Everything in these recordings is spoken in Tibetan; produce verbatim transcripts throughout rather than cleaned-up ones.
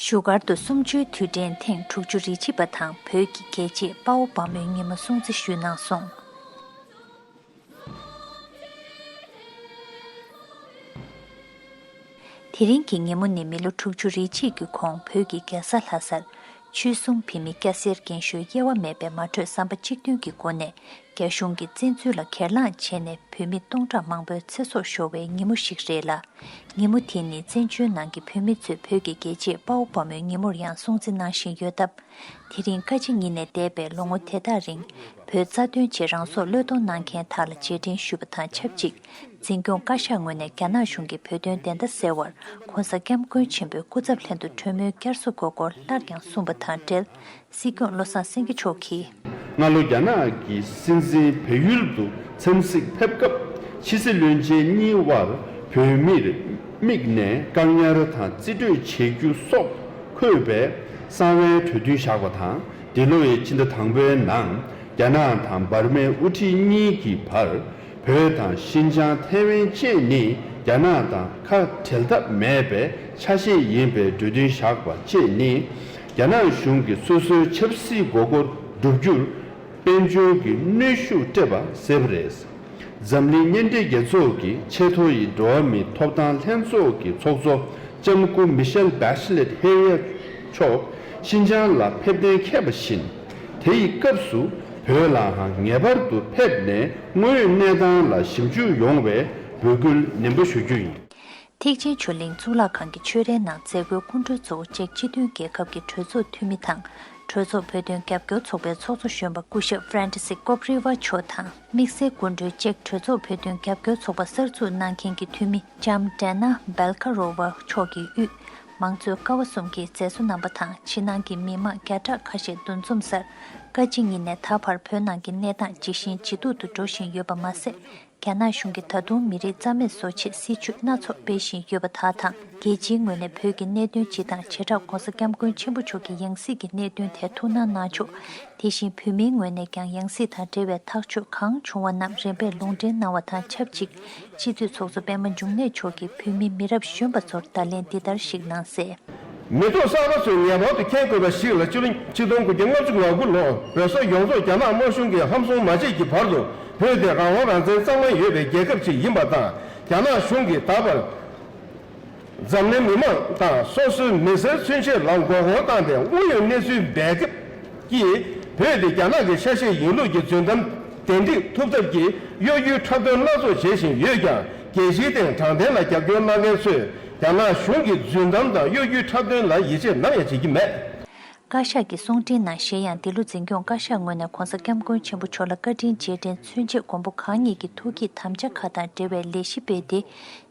བཞུགས་སྒར་དུ་གསུམ་བཅུའི་དུས་དྲན་ཐེངས་དྲུག་ཅུ་རེ་གཅིག་པ་དང་བོད་ཀྱི་རྒྱལ་གཅེས་དཔའ་བོ་དཔའ་མོའི་ཉིན་མོ་སྲུང་བརྩི་ཞུས་གནང་སོང་། དེ་རིང་གི་ཉིན་མོ་ནི་མི་ལོ་དྲུག་ཅུ་རེ་གཅིག་གི་གོང་བོད་ཀྱི་རྒྱལ་ས་ལྷ་སར་ཆོས་སྲུང་བོད་མི་སྐྱ་སེར་རྒན་གཞོན་དབྱེ་བ་མེད་པའི་མ་གྲོས་བསམ་པ་གཅིག་མཐུན་གྱི་སྒོ་ནས་རྒྱ་གཞུང་གི་བཙན་འཛུལ་ལ་སྒེར་ལངས་བྱས་ནས་བོད་མི་སྟོང་ཕྲག་མང་པོའི་ཚེ་སྲོག་ཤོར་བའི་ཉིན་མོ་ཞིག་རེད་ལ། ཉིན་མོ་དེ་ནི་བཙན་བྱོལ་ནང་གི་བོད་མི་ཚོས་བོད་ཀྱི་རྒྱལ་གཅེས་དཔའ་བོ་དཔའ་མོའི་ཉིན་མོར་ཡང་སྲུང་བརྩི་གནང་བཞིན་ཡོད་སྟབས། དེ་རིང་བཀའ་སྤྱི་ཉིད་ནས་འདས་པའི་ལོ་ངོ་དེ་དག་རིང་བོད་རྩ་དོན་ཆེད་རང་སྲོག་བློས་གཏོང་གནང་མཁན་དག་ལ་རྗེས་དྲན་ཞུས་པ་དང་ཆབས་ཅིག་འཛིན་སྐྱོང་བཀའ་ཤག་ངོས་ནས་རྒྱ་ནག་གཞུང་གིས་བོད་དོན་བདེན་མཐའ་གསལ་བར་༸གོང་ས་༸སྐྱབས་མགོན་ཆེན་པོའི་སྐུ་ཚབ་ལྷན་དུ་གྲོས་མོལ་བསྐྱར་གསོ་དགོས་སྐོར་སླར་ཡང་གསུངས་པ་དང་འབྲེལ། སྲིད་སྐྱོང་བློ་བཟང་སེང་གེ་མཆོག་གིས། སྔ་ལོ་རྒྱ་ནག་གི་སྲིད་འཛིན་བལ་ཡུལ་དུ་འཚམས་གཟིགས་ཕེབས་སྐབས་ཕྱི་སྲིད་བློན་ཆེན་གཉིས་དབར་བོད་མིར་དམིགས་ནས་བཀག་ཉར་དང་རྩིས་སྤྲོད་བྱེད་རྒྱུ་སོགས་འཁོད་པའི་གསང་བའི་གྲོས་མཐུན་བཞག་པ་དང་། འདི་ལོའི་ཕྱི་ཟླ་དང་པོའི་ནང་རྒྱ་ནག་དང་འབར་མའི་དབུ་ཁྲིད་གཉིས་ཀྱི་བར་བོད་དང་ཤིན་ཅང་ཐའེ་ཝན་བཅས་ནི་རྒྱ་ནག་དང་ཁ་བྲལ་ཐབས་མེད་པའི་ཆ་ཤས་ཡིན་པའི་གྲོས་མཐུན་བཞག་པ་བཅས་ནི། རྒྱ་ནག་གཞུང་གིས་སོ་སོའི་ཆབ་སྲིད་དགོས་མཁོ་བསྒྲུབ་རྒྱུར་དཔལ་འབྱོར་གྱི་གནོན་ཤུགས་སྤྲད་པ་གསལ་པོ་རེད། འཛམ་གླིང་མཉམ་འབྲེལ་རྒྱལ་ཚོགས་ཀྱི་ཆེས་མཐོ་ཡི་འགྲོ་བ་མིའི་ཐོབ་ཐང་ལྷན་ཚོགས་ཀྱི་ཚོགས་གཙོ་ལྕམ་སྐུ་མི་ཤེལ་བྷེ་ཤི་ལེད་ཧེ་ཡ་མཆོག་ཤིན་ཅང་ལ་ཕེབས་གཏན་འཁེལ་བ་བཞིན། དེ་ཡི་སྐབས་སུ་བོད་ལའང་ངེས་པར་དུ་ཕེབས་ནས་དངོས་ཡོད་གནས་སྟངས་ལ་ཞིབ་འཇུག་ཡོང་བའི་འབོད་སྐུལ་ནན་པོ་ཞུ་རྒྱུ་ཡིན། ཐེག་ཆེན་ཆོས་གླིང་གཙུག་ལག་ཁང་གི་ཆོས་རའི་ནང་མཛད་སྒོའི་སྐུ་མགྲོན་གཙོ་བོ་ཅེཀ་སྤྱི་མཐུན་རྒྱལ་ཁབ་ཀྱི་གྲོས་ཚོགས་འཐུས་མི་དང་། གྲོས་ཚོགས་བོད་དོན་རྒྱབ་སྐྱོར་ཚོགས་པའི་ཚོགས་གཙོ་གཞོན་པ་སྐུ་ཞབས་ཧྥ་རན་ཏི་སི་ཀོབ་རི་ཝ་མཆོག་དང་། དམིགས་བསལ་སྐུ་མགྲོན་ཅེཀ་གྲོས་ཚོགས་བོད་དོན་རྒྱབ་སྐྱོར་ཚོགས་པ་གསར་འཛུགས་གནང་མཁན་གྱི་འཐུས་མི་ལྕམ་ཌེ་ན་བེལ་ཁ་རོ་ཝ་མཆོག་གིས་དབུས་མང་གཙོའི་ཀ་བ་གསུམ་གྱི་མཛད་གཙོ་རྣམ་པ་དང་ཕྱི་ནང་གི་མི་མང་བརྒྱ་ཕྲག་ཁ་ཤས་འདུ་འཛོམས་སར། བཀའ་སྤྱི་ཉིད་ནས་ད་བར་བོད་ནང་གི་གནས་སྟངས་ཇེ་ཞན་ཇེ་སྡུག་ཏུ་འགྲོ་བཞིན་ཡོད་པ་མ་ཟད། རྒྱ་ནག་གཞུང་གིས་ད་དུང་མི་རིགས་རྩ་མེད་བཟོ་ཆེད་སྲིད་བྱུས་སྣ་ཚོགས་སྤེལ་བཞིན་ཡོད་པ་དག་དང་། རྒྱལ་སྤྱིའི་ངོས་ནས་བོད་ཀྱི་གནད་དོན་སྤྱི་དང་བྱེ་བྲག་༸གོང་ས་༸སྐྱབས་མགོན་ཆེན་པོ་མཆོག་གི་ཡང་སྲིད་ཀྱི་གནད་དོན་ཐད་ཐུགས་སྣང་གནང་ཕྱོགས། དེ་བཞིན་བོད་མིའི་ངོས་ནས་ཀྱང་ཡང་སྲིད་དང་འབྲེལ་བའི་ཐག་གཅོད་གང་བྱུང་བ་རྣམས་རིམ་པས་ལུང་འདྲེན་གནང་བ་དང་ཆབས་ཅིག་སྤྱི་འཐུས་ཚོགས་གཙོ་པད་མ་འབྱུང་གནས་མཆོག་གིས་བོད་མི་མི་རབས་གཞོན་པ་ཚོར་བརྡ་ལན་འདི་ལྟར་ཞིག་གནང་གསལ། མི་ཐོག་གསར་པ་ཚོས་ངེས་པར་དུ་མཁྱེན་དགོས་པ་ཞིག་ལ། ཕྱི་ལོ་ཆིག་སྟོང་དགུ་བརྒྱ་ལྔ་བཅུ་ང་དགུ་ལོར་བོད་ས་ཡོངས་རྫོགས་རྒྱ་ནག་དམར་གཞུང་གིས་ཧམ་བཟུང་མ་བྱས་ཀྱི་བར་དུ་བོད་དེ་རང་དབང་རང་བཙན་གཙང་མ་ཡོད་པའི་རྒྱལ་ཁབ་ཅིག་ཡིན་པ་དང་། རྒྱ་ནག་གཞུང་གིས་ད་བར་འཛམ་གླིང་མི་མང་དང་སོ་སོའི་མི་སེར་ཚུན་ཆད་ལ་མགོ་སྐོར་བཏང་སྟེ་དངོས་ཡོད་གནས་ཚུལ་འབེལ་ཀྱིས་བོད་དེ་རྒྱ་ནག་གི་ཆ་ཤས་ཡིན་ལུགས་ཀྱི་རྫུན་གཏམ་དེ་འགྲིག་ཐུབ་ཐབས་ཀྱི་གཡོ་སྒྱུའི་འཁྲབ་སྟོན་སྣ་ཚོགས་བྱེད་བཞིན་ཡོད་ཀྱང་། རྒྱལ་སྤྱིའི་སྟེང་དྲང་བདེན་ལ་རྒྱབ་སྐྱོར་གནང་མཁན་ཚོས་རྒྱ་ནག་གཞུང་གི་རྫུན་གཏམ་དང་གཡོ་སྒྱུའི་འཁྲབ་སྟོན་ལ་ཡིད་ཆེས་ནམ་ཡང་བྱེད་ཀྱི་མེད། བཀའ་ཤག་གི་གསུང་འཕྲིན་ནང་གཞན་ཡང་། འདི་ལོ་འཛིན་སྐྱོང་བཀའ་ཤག་ངོས་ནས་༸གོང་ས་༸སྐྱབས་མགོན་ཆེན་པོ་མཆོག་ལ་བཀའ་དྲིན་རྗེས་དྲན་མཚོན་ཆེད་མགོན་པོ་གང་ཉིད་ཀྱི་ཐུགས་བསྐྱེད་དམ་བཅའ་ཁག་དང་འབྲེལ་བའི་ལས་གཞི་སྤེལ་ཏེ།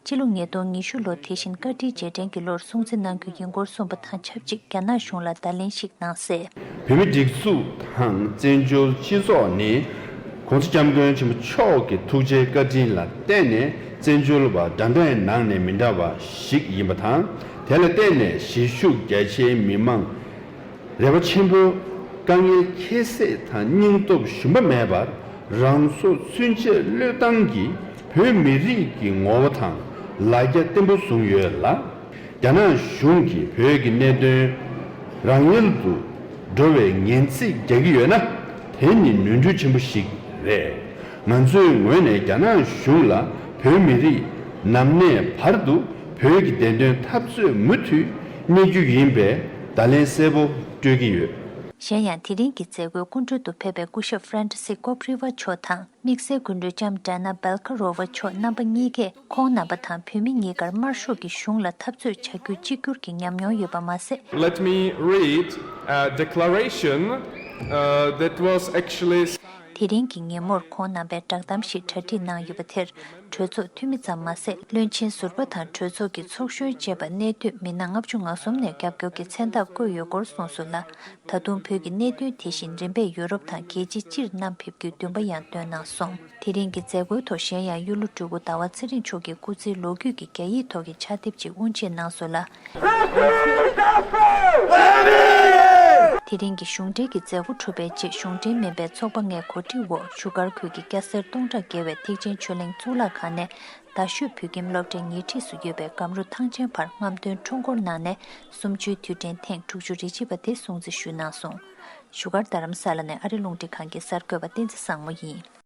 སྤྱི་ལོ་ཉིས་སྟོང་ཉི་ཤུ་ལོ་དེ་བཞིན་བཀའ་དྲིན་རྗེས་དྲན་གྱི་ལོར་སྲུང་བརྩི་གནང་རྒྱུ་ཡིན་སྐོར་གསུངས་པ་དང་ཆབས་ཅིག་རྒྱ་ནག་གཞུང་ལ་བརྡ་ལན་ཞིག་གནང་གསལ། བོད་མིའི་སྒྲིག་འཛུགས་དང་བཙན་བྱོལ་སྤྱི་ཚོགས་ནི་༸གོང་ས་༸སྐྱབས་མགོན་ཆེན་པོ་མཆོག་གི་ཐུགས་རྗེ་བཀའ་དྲིན་ལ་བརྟེན་ནས་བཙན་བྱོལ་བ་འདྲ་འདྲའི་ནང་ནས་མི་འདྲ་བ་ཞིག་ཡིན་པ་དང་། དེ་ལ་བརྟེན་ནས་གཞིས་བཞུགས་རྒྱ་ཆེའི་མི་མང་རེ་བ་ཆེན་པོས་དཀའ་ངལ་ཁྱད་བསད་དང་སྙིང་སྟོབས་ཞུམ་པ་མེད་པར་རང་སྲོག་ཚུན་ཆད་བློས་བཏང་གིས་བོད་མི་རིགས་ཀྱི་ངོ་བོ་དང་ལ་རྒྱ་བརྟན་པོ་བཟུང་ཡོད་ལ། རྒྱ་ནག་གཞུང་གིས་བོད་ཀྱི་གནད་དོན་རང་ཡུལ་དུ་འགྲོ་བའི་ངན་ཚིག་རྒྱག་གི་ཡོད་ན། དེ་ནི་ནོར་འཁྲུལ་ཆེན་པོ་ཞིག་རེད། ང་ཚོའི་ངོས་ནས་རྒྱ་ནག་གཞུང་ལ་བོད་མི་རིགས་ནམ་གནས་བར་དུ་བོད་ཀྱི་བདེན་དོན་འཐབ་རྩོད་མུ་མཐུད་གནས་རྒྱུ་ཡིན་པའི་བརྡ་ལན་གསལ་པོ་སྤྲོད་ཀྱི་ཡོད། གཞན་ཡང་། དེ་རིང་གི་མཛད་སྒོའི་སྐུ་མགྲོན་དུ་ཕེབས་པའི་སྐུ་ཞབས་ཧྥ་རན་ཏི་སི་ཀོབ་རི་ཝ་མཆོག་དང་། དམིགས་བསལ་སྐུ་མགྲོན་ལྕམ་ཌེ་ན་བེལ་ཁ་རོ་ཝ་མཆོག་རྣམ་པ་གཉིས་ཀས་ཁོང་རྣམ་པ་དང་བོད་མི་གཉིས་ཀར་དམར་ཤོག་གི་གཞུང་ལ་འཐབ་རྩོད་བྱ་རྒྱུ་གཅིག་གྱུར་གྱི་ཉམས་མྱོང་ཡོད་པ་མ་ཟད། Let me read a declaration, uh, that was actually དེ་རིང་གི་ཉིན་མོར་ཁོང་རྣམ་པས་བསྒྲགས་གཏམ་ཞིག་གྲ་སྒྲིག་གནང་ཡོད་པ་དེར། གྲོས་ཚོགས་འཐུས་མི་ཙམ་མ་ཟད། བློན་ཆེན་ཟུར་པ་དང་གྲོས་ཚོགས་ཀྱི་ཚོགས་གཞོན་བཅས་པ་གནས་སྡོད་མི་སྣ་ལྔ་བཅུ་ང་གསུམ་ནས་རྒྱབ་སྐྱོར་གྱི་མཚན་རྟགས་བཀོད་ཡོད་སྐོར་གསུངས་སོང་ལ། ད་དུང་བོད་ཀྱི་གནད་དོན་དེ་བཞིན་རིམ་པས་ཡུ་རོབ་དང་རྒྱལ་སྤྱི་སྤྱིར་བསྣམས་ཕེབས་རྒྱུའི་འདུན་པ་ཡང་བཏོན་གནང་སོང་། དེ་རིང་གི་མཛད་སྒོའི་ཐོག་གཞན་ཡང་། གཡུ་ལོ་སྤྲུལ་སྐུ་ཟླ་བ་ཚེ་རིང་མཆོག་གིས་སྐུ་ཚེའི་ལོ་རྒྱུས་ཀྱི་རྒྱ་ཡིག་ཐོག་གི་ཕྱག་དེབ་ཅིག་དབུ་འབྱེད་གནང་སོང་ལ། དེ་རིང་གི་གཞུང་འབྲེལ་གྱི་མཛད་སྒོ་གྲུབ་པའི་རྗེས། གཞུང་འབྲེལ་མིན་པའི་ཚོགས་པ་ལྔའི་གོ་སྒྲིག་འོག་བཞུགས་སྒར་ཁུལ་གྱི་སྐྱ་སེར་སྟོང་ཕྲག་བརྒལ་བས་ཐེག་ཆེན་ཆོས་གླིང་གཙུག་ལག་ཁང་ནས། རྡ་ཤོད་བོད་ཁྱིམ་སློབ་གྲྭའི་ཉེ་འཁྲིས་སུ་ཡོད་པའི་སྒམ་རུ་ཐང་ཆེན་བར་རྔམ་སྟོན་འཁྲུངས་སྐོར་གནང་ནས་གསུམ་བཅུའི་དུས་དྲན་ཐེངས་དྲུག་ཅུ་རེ་གཅིག་པ་དེ་སྲུང་བརྩི་ཞུས་གནང་སོང་། བཞུགས་སྒར་རྡ་རམ་ས་ལ་ནས་ཨ་རི་རླུང་འཕྲིན་ཁང་གི་གསར་འགོད་པ་བསྟན་འཛིན་བཟང་མོ་ཡིན།